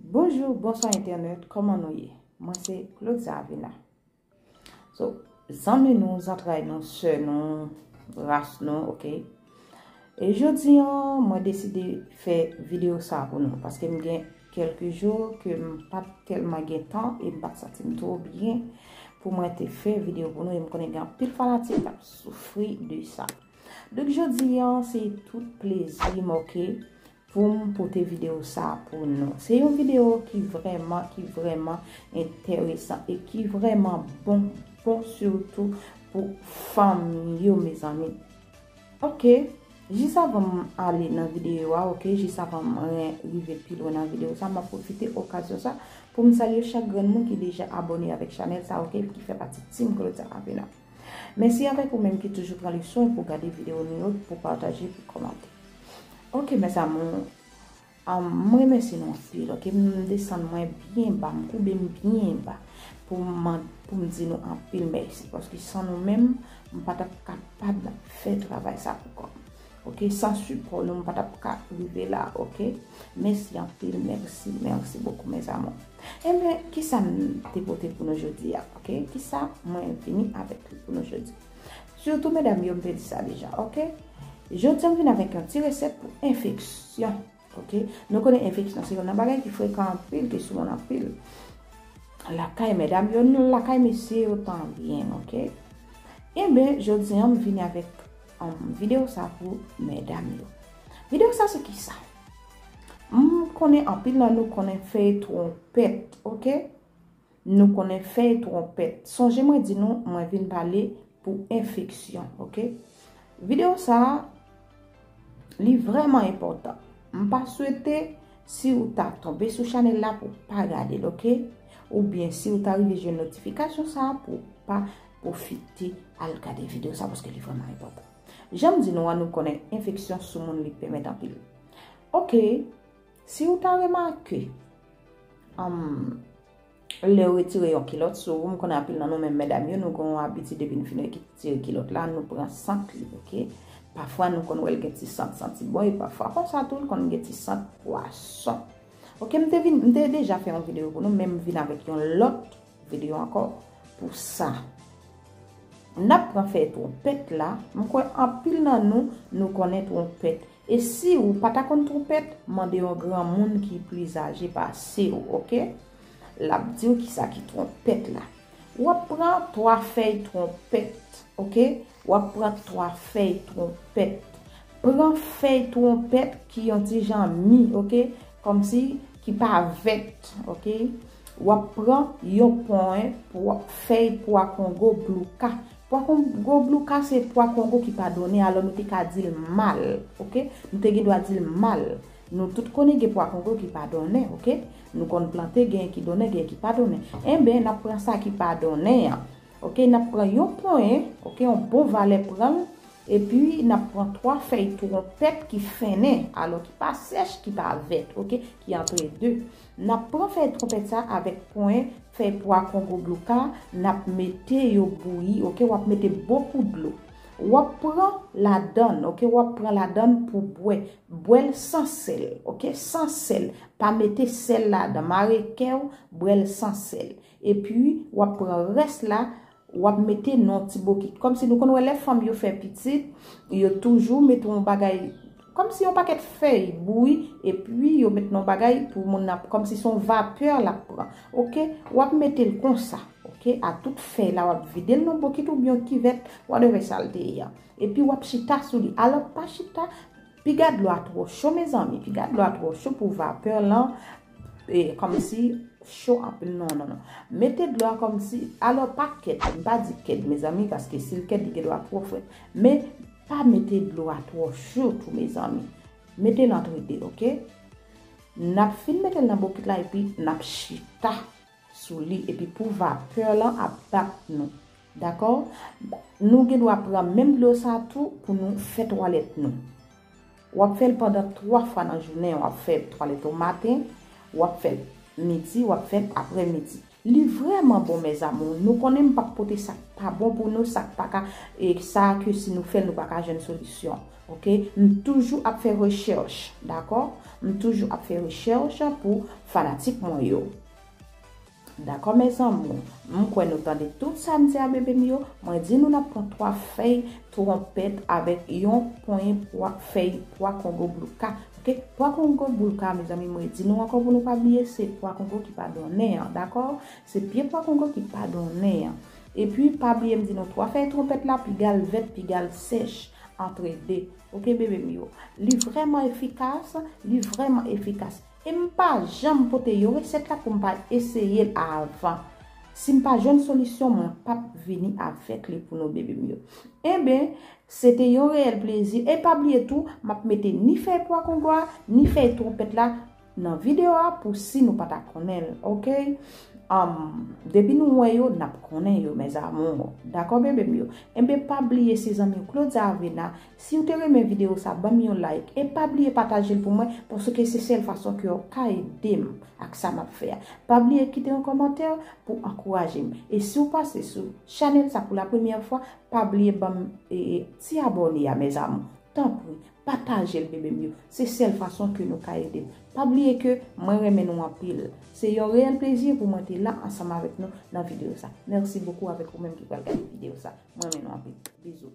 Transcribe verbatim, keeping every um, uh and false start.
Bonjou, bonswa entènèt, kòman nou ye? Mwen se Claudia Avena. So, zanmi nou, zantray nou, sè nou, ras nou, oke? E jodi an, mwen deside fè videyo sa pou nou, paske m gen kèlke jou ke m pa t tèlman gen tan e m pa t santi m twò byen pou mwen te fè videyo pou nou, e m konnen gen anpil fanatik k ap soufri de sa. Donk, jodi an, se tout plezi m, oke, pou m pote videyo sa pou nou. Se yon videyo ki vrèman, ki vrèman enteresan e ki vrèman bon, bon sitou pou fanmi yo, mezanmi. Oke, jis avan m ale nan videyo a, oke, jis avan mwen rive pi lwen nan videyo sa, m ap pwofite okazyon sa pou m salye chak grenn moun ki deja abòne avèk chanèl sa, oke, ki fè pati Team Claudia Avena. Mèsi avèk ou menm ki toujou pran le swen pou gade videyo nou yo, pou pataje, pou kòmante. Oke, mes amours, um, mwen remèsye nou anpil, oke? M desann mwen byen ba, m koube m byen ba pou m, pou m di nou anpil mèsi, paske san nou menm, m pa t ap kapab fè travay sa pou kò m. Oke, san sipò nou, m pa t ap ka rive la, oke? Mèsi anpil, mèsi, mèsi bokou, mes amours. Enben, kisa m te pote pou nou jodi a, oke? Kisa mwen vini avèk li pou nou jodi? Sitou medam yo, m te di sa deja, oke? Jodi a, m vin avèk yon ti resèt pou enfeksyon, oke? Nou konnen enfeksyon se youn nan bagay ki frekan anpil, ki soumoun anpil. Lakay medam yo, lakay mesye yo tanbyen, oke? Enben, jodi a, m vini avèk, um, videyo sa pou medam yo. Videyo sa se kisa? M konnen anpil nan nou konnen fèy twonpèt, oke? Nou konnen fèy twonpèt. Sonje mwen di nou, mwen vin pale pou enfeksyon, oke? Videyo sa a, li vrèman enpòtan. M pa swete, si ou ta tonbe sou chanèl la, pou pa gade l, oke? Oubyen si ou ta rive jwenn notifikasyon sa a, pou pa pwofite al gade videyo sa a, paske li vrèman enpòtan. Jan m di nou an, nou konnen enfeksyon sou moun li pèmèt anpil. Oke, si ou ta remake, um, lè yo retire yon kilòt sou ou, m konnen anpil nan nou menm medam yo, nou gen yon abitid depi n fin retire kilòt la, nou pran sant li, oke? Pafwa nou konn wè l gen ti sant santi bon, e pafwa konsa tou l konn gen ti sant pwason. Oke, m te vin, m te deja fè yon videyo pou nou, men m vin avèk yon lòt videyo ankò pou sa. N ap pran fèy twonpèt la, m kwè anpil nan nou, nou konnen twonpèt. E si ou pa ta konn twonpèt, mande yon granmoun ki plis aje pase w, oke? L ap di w kisa ki twonpèt la. W ap pran twa fèy twonpèt, oke? W ap pran twa fèy twonpèt. Pran fèy twonpèt ki yon ti jan mi, oke? Kòmsi ki pa vèt, oke? W ap pran yon ponyen pwa, fèy pwa kongo blouka. Pwa kongo blouka se pwa kongo ki pa donnen, alò nou te ka di l mal, oke? Nou te gen dwa di l mal. Nou tout konnen gen pwa kongo ki pa donnen, oke? Nou konn plante, gen ki donnen, gen ki pa donnen. Enben, n ap pran sa ki pa donnen an. Oke, n ap pran yon ponyen, oke, yon bon valè pran l, epi n ap pran twa fèy twonpèt ki fennen, alò ki pa sèch, ki pa vèt, oke, ki antre de. N ap pran fèy twonpèt sa avèk ponyen fèy pwa kongo blouka, n ap mete yo bouyi, oke, w ap mete bokou dlo. W ap pran ladann, oke, w ap pran ladann pou bwè. Bwè l san sèl, oke, san sèl. Pa mete sèl ladan. Mare kè w, bwè l san sèl. Epi, w ap pran rès la, w ap mete nan yon ti bokit. Kòmsi nou konn wè lè fanm yo fè pitit, yo toujou mete yon bagay, kòmsi yon pakèt fèy bouyi, epi yo met nan yon bagay pou moun nan, kòmsi se yon vapè l ap pran. Oke, w ap mete l konsa. Oke, a tout fèy la, w ap vide l nan bokit oubyen yon kivèt, whatever sa l te ye a. Epi w ap chita sou li. Alò, pa chita, piga dlo a twò cho, mezanmi. Piga dlo a twò cho pou vapè lan, e, kòmsi cho anpil. Non, non, non. Mete dlo a kòmsi, alò, pa kèd, m pa di kèd, mezanmi, paske si l kèd, li gen dwa twò frèt. Men, pa mete dlo a twò cho tou, mezanmi. Mete l antre de, oke? N ap fin mete l nan bokit la, epi n ap chita sou li, epi pou vapè lan ap bat nou. Dakò? Nou gen dwa pran menm dlo sa tou pou nou fè twalèt nou. W ap fè l pandan twa fwa nan jounen, w ap fè twalèt ou maten, w ap fè l midi, w ap fè l aprèmidi. Li vrèman bon, mes amours. Nou konnen m p ap pote sa k pa bon pou nou, sa k pa ka, e sa ke si nou fè l, nou pa ka jwenn solisyon. Oke? M toujou ap fè rechèch, dakò? M toujou ap fè rechèch pou fanatik mwen yo. Dakò, mes amours? M kwè nou tande tout sa m di a, bebe m yo. Mwen di nou n ap pran twa fèy twonpèt avèk yon ponyen pwa, fèy pwa kongo blouka. Oke? Pwa kongo blouka, mezanmi, mwen di nou ankò pou nou pa bliye, se pwa kongo ki pa donnen an, dakò? Se pye pwa kongo ki pa donnen an. Epi, pa bliye m di nou twa fèy twonpèt la, piga l vèt, piga l sèch, antre de. Oke, bebe m yo? Li vrèman efikas, li vrèman efikas. E m pa janm pote yon resèt la pou m pa eseye l avan. Si m pa jwenn solisyon, mwen p ap vini avèk li pou nou, bebe m yo. Enben, se te yon reyèl plezi. E pa bliye tou, m ap mete ni fèy pwa kongo a, ni fèy twonpèt la nan videyo a pou si nou pa ta konnen l, oke? Um, depi nou wè yo, n ap konnen yo, mes amours. Dakò, bebe m yo? Enben, pa bliye, se zanmi w Claudia Avena. Si w te renmen videyo sa, ban m yon like. E pa bliye pataje l pou mwen, paske se sèl fason ke w ka ede m ak sa m ap fè a. Pa bliye kite yon kòmantè pou ankouraje m. E si w pase sou chanèl sa pou la premyè fwa, pa bliye ban m, e, e, ti abòne a, mes amours. Tanpri, pataje l, bebe m yo. Se sèl fason ke nou ka ede m. Pa bliye ke mwen renmen nou anpil. Se yon reyèl plezi pou mwen te la ansanm avèk nou nan videyo sa. Mèsi bokou avèk ou menm ki pral gade videyo sa. Mwen renmen nou anpil. Bizou.